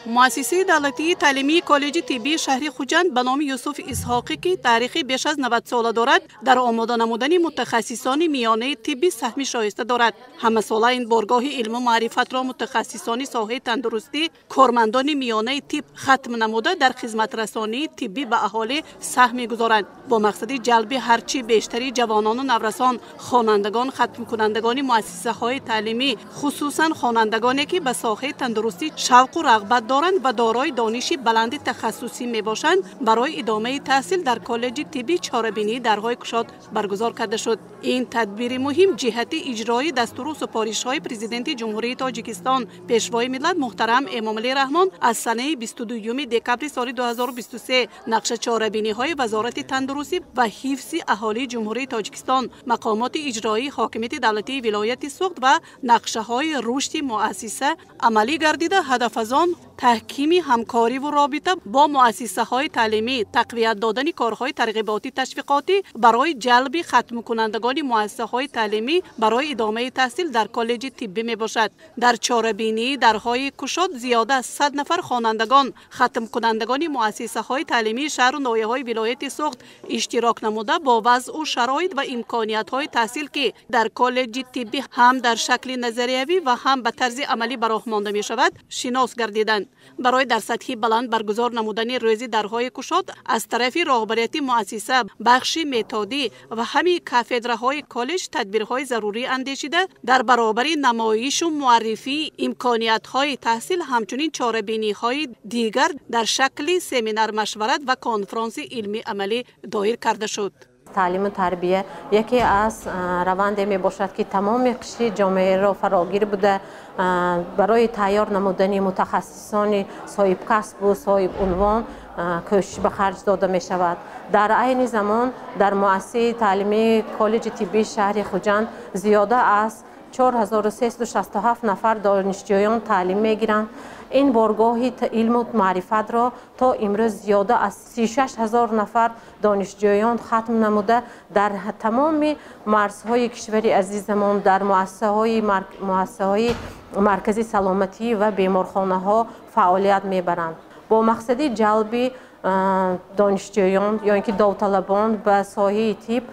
Муассисаи давлатии таълимии коллеҷи тиббии шаҳри Хуҷанд ба номи Юсуф Исҳоқӣ, ки таърихи беш аз 90 сола дорад, дар омода намудани мутахассисони миёнаи тиббӣ саҳми шоиста дорад. Ҳамасола ин боргоҳи илму маърифатро мутахассисони соҳаи тандурустӣ, кормандони миёнаи тиб хатм намуда, дар хизматрасонии тиббӣ ба аҳолӣ саҳм мегузоранд. Бо мақсади ҷалби ҳарчи бештари ҷавонону наврасон, хонандагон, хатмкунандагони муассисаҳои таълимӣ, хусусан хонандагоне, ки ба соҳаи тандурустӣ шавқу рағбат доранд ва дорои дониши баланди тахассусӣ мебошанд, барои идомаи таҳсил дар коллеҷи тиббӣ чорабинии дарҳои кушод баргузор карда шуд. Ин тадбири муҳим ҷиҳати иҷрои дастуру супоришҳои Президенти Ҷумҳурии Тоҷикистон, Пешвои миллат муҳтарам Эмомалӣ Раҳмон аз санаи 22 декабри соли 2023, нақша чорабиниҳои Вазорати тандурустӣ ва ҳифзи аҳолии Ҷумҳурии Тоҷикистон, мақомоти иҷроии ҳокимияти давлатии вилояти Суғд ва нақшаҳои рушди муассиса амалӣ гардида, ҳадаф аз он таҳкими ҳамкориву робита бо муассисаҳои таълимӣ, тақвият додани корҳои тарғиботӣ ташвиқотӣ барои ҷалби хатмкунандагони муассисаҳои таълимӣ барои идомаи таҳсил дар коллеҷи тиббӣ мебошад. Дар чорабинии дарҳои кушод зиёда аз 100 нафар хонандагон, хатмкунандагони муассисаҳои таълимии шаҳру ноҳияҳои вилояти Суғд иштирок намуда, бо вазъу шароит ва имкониятҳои таҳсил, ки дар коллеҷи тиббӣ ҳам дар шакли назариявӣ ва ҳам ба тарзи амалӣ ба роҳ монда мешавад, шинос гардиданд. Барои дар сатҳи баланд баргузор намудани рӯзи дарҳои кушод аз тарафи роҳбарияти муассиса, бахши методӣ ва ҳами кафедраҳои коллеҷ тадбирҳои зарурӣ андешида, дар баробари намоишу муаррифии имкониятҳои таҳсил ҳамчунин чорабиниҳои дигар дар шакли семинар-машварат ва конфронси илмӣ-амалӣ доир карда шуд. Таълиму тарбия яке аз раванде мебошад, ки тамоми қишри ҷомеаро фарогир буда, барои тайёр намудани мутахассисони соҳибкасбу соҳибунвон кӯшиш ба харҷ дода мешавад. Дар айни замон дар муассисаи таълимии коллеҷи тиббии шаҳри Хуҷанд зиёда аз 4367 нафар донишҷӯён таълим мегиранд. Ин боргоҳи илму маърифатро то имрӯз зиёда аз 36 ҳазор нафар донишҷӯён хатм намуда, дар тамоми марзҳои кишвари азизамон, дар муассисаҳои маркази саломатӣ ва беморхонаҳо фаъолият мебаранд. Бо мақсади ҷалби донишҷӯён ё ин ки довталабон ба соҳаи тиб,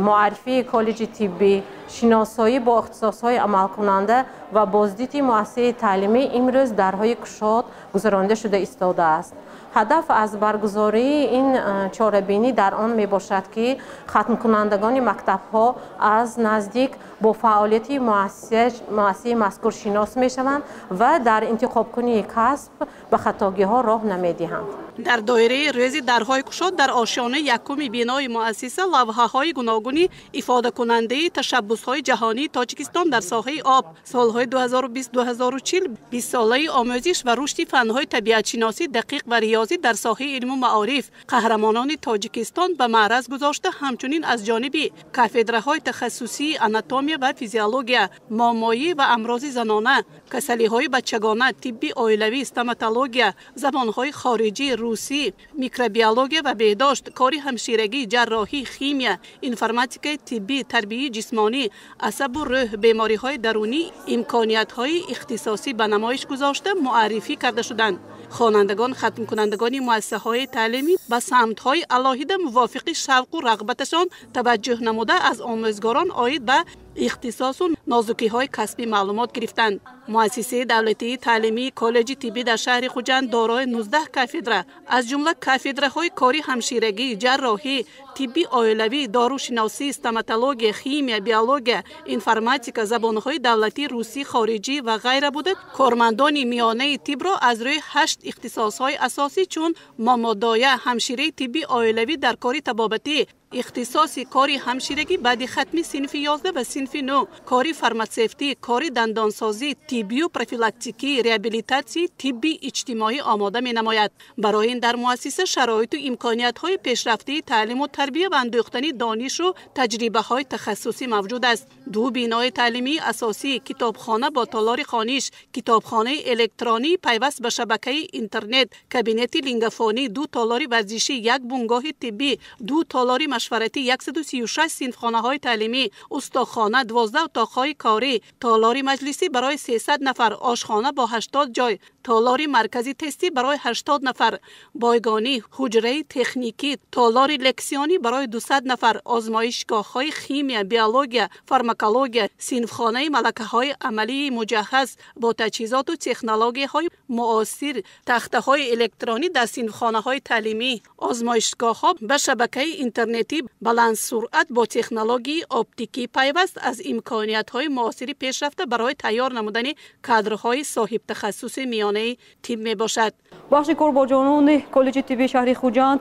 муаррифии коллеҷи тиббӣ, шиносоӣ бо ихтисосҳои амалкунанда ва боздиди муассисаи таълимӣ имрӯз дарҳои кушод гузаронида шуда истодааст. Ҳадаф аз баргузории ин чорабинӣ дар он мебошад, ки хатмкунандагони мактабҳо аз наздик бо фаъолияти муассисаи мазкур шинос мешаванд ва дар интихобкунии касб ба хатогиҳо роҳ намедиҳанд. Дар доираи рӯзи дарҳои кушод дар ошёнаи якуми бинои муассиса лавҳаҳои гуногуни ифодакунандаи ташаббусҳои ҷаҳонии Тоҷикистон дар соҳаи об солҳои 2020-2040, бистсолаи омӯзиш ва рушди фанҳои табиатшиносӣ, дақиқ ва риёзӣ дар соҳаи илму маориф, қаҳрамонони Тоҷикистон ба маъраз гузошта, ҳамчунин аз ҷониби кафедраҳои тахассусии анатомия ва физиология, момоӣ ва амрози занона, касалиҳои бачагона, тибби оилавӣ, стоматология, забонҳои хориҷӣ, русӣ, микробиология ва беҳдошт, кори ҳамширагӣ, ҷарроҳӣ, химия, информатикаи тиббӣ, тарбияи ҷисмонӣ, асабу рӯҳ, бемориҳои дарунӣ, имкониятҳои ихтисосӣ ба намоиш гузошта муаррифӣ карда шуданд. Хонандагон, хатмкунандагони муассисаҳои таълимӣ ба самтҳои алоҳида мувофиқи шавқу рағбаташон таваҷҷӯҳ намуда, аз омӯзгорон оид ба ихтисосу нозукиҳои касбӣ маълумот гирифтанд. Муассисаи давлатии таълимии коллеҷи тиббӣ дар шаҳри Хуҷанд дорои 19 кафедра, аз ҷумла кафедраҳои кори ҳамширагӣ, ҷарроҳӣ, тибби оилавӣ, дорушиносӣ, стоматология, химия, биология, информатика, забонҳои давлатӣ, русӣ, хориҷӣ ва ғайра буда, кормандони миёнаи тиббро аз рӯи 8 ихтисосҳои асосӣ чун момодоя, ҳамшираи тибби оилавӣ дар кори табобатӣ, ихтисоси кори ҳамширагӣ баъди хатми синфи 11 ва синфи 9, кори фарматсевтӣ, кори дандонсозӣ, тиббию профилактикӣ, реабилитатсияи тибби иҷтимоӣ омода менамояд. Барои ин дар муассиса шароиту имкониятҳои пешрафтии таълиму тарбия ва андӯхтани донишу таҷрибаҳои тахассусӣ мавҷуд аст. Ду бинои таълимии асосӣ, китобхона бо толори хониш, китобхонаи электронӣ пайваст ба шабакаи интернет, кабинети лингофонӣ, ду толори варзишӣ, як бунгоҳи тиббӣ, ду толори машваратӣ, 136 синфхонаҳои таълимӣ, устохона, 12 утоқҳои корӣ, толори маҷлисӣ барои 300 нафар, ошхона бо 80 ҷой, толори маркази тестӣ барои 80 нафар, бойгонӣ, ҳуҷраи техникӣ, толори лексионӣ барои 200 нафар, озмоишгоҳҳои химия, биология, фармакология, синфхонаи малакаҳои амалии муҷаҳҳаз бо таҷҳизоту технологияҳои муосир, тахтаҳои электронӣ дар синфхонаҳои таълимӣ, озмоишгоҳҳо ба шабакаи интернетӣ баландсуръат бо технологияи оптикӣ пайваст аз имкониятҳои муосири пешрафта барои тайёр намудани кадрҳои соҳибтахассуси миёнаи тиб мебошад. Бахши кор бо ҷавонони коллеҷи тиббии шаҳри Хуҷанд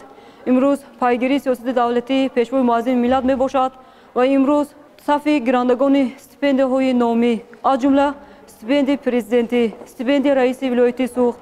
имрӯз пайгирии сиёсати давлатии Пешвои муаззами миллат мебошад ва имрӯз сафи гирандагони стипендияҳои номӣ, аз ҷумла стипендияи президентӣ, стипендияи раиси вилояти Суғд,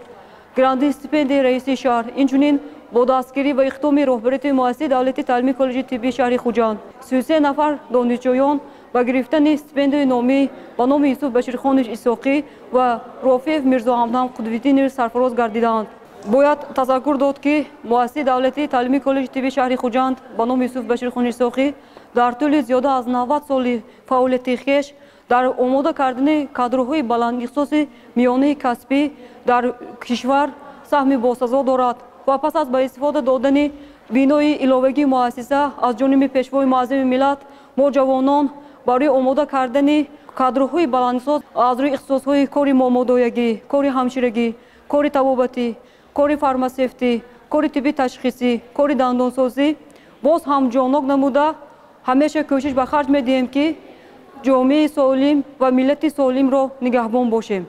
гирандаи стипендияи раиси шаҳр, инчунин бо дастгирӣ ва иқдоми роҳбарияти муассисаи давлатии таълимии коллеҷи тиббии шаҳри Хуҷанд 33 нафар донишҷӯён ба гирифтани стипендияи номӣ ба номи Юсуф Баширхонович Исоқӣ ва Рофеев Мирзоҳамдам Қудвиддинович сарфароз гардиданд. Бояд тазаккур дод, ки муассисаи давлатии таълимии коллеҷи тиббии шаҳри Хуҷанд ба номи Юсуф Баширхонович Исоқӣ дар тӯли зиёда аз 90 соли фаъолияти хеш дар омода кардани кадрҳои баландихтисоси миёнаи касбӣ дар кишвар саҳми босазо дорад ва пас аз ба истифода додани бинои иловагии муассиса аз ҷониби Пешвои муаззами миллат мо ҷавонон барои омода кардани кадрҳои баландихтисос аз рӯи ихтисосҳои кори момодоягӣ, кори ҳамширагӣ, кори табобатӣ, кори фармасевтӣ, кори тибби ташхисӣ, кори дандонсозӣ боз ҳам ҷоннок намуда, ҳамеша кӯшиш ба харҷ медиҳем, ки ҷомеаи солим ва миллати солимро нигаҳбон бошем.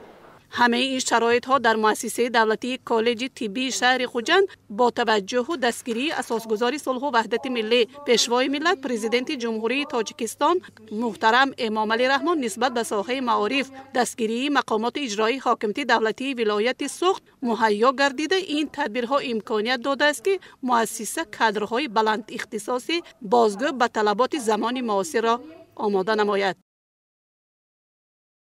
Ҳамаи ин шароитҳо дар муассисаи давлатии коллеҷи тиббии шаҳри Хуҷанд бо таваҷҷӯҳу дастгирии асосгузори сулҳу ваҳдати миллӣ, Пешвои миллат, Президенти Ҷумҳурии Тоҷикистон муҳтарам Эмомалӣ Раҳмон нисбат ба соҳаи маориф, дастгирии мақомоти иҷроии ҳокимияти давлатии вилояти Суғд муҳайё гардида, ин тадбирҳо имконият додааст, ки муассиса кадрҳои баландихтисоси бозгӯ ба талаботи замони муосирро омода намояд.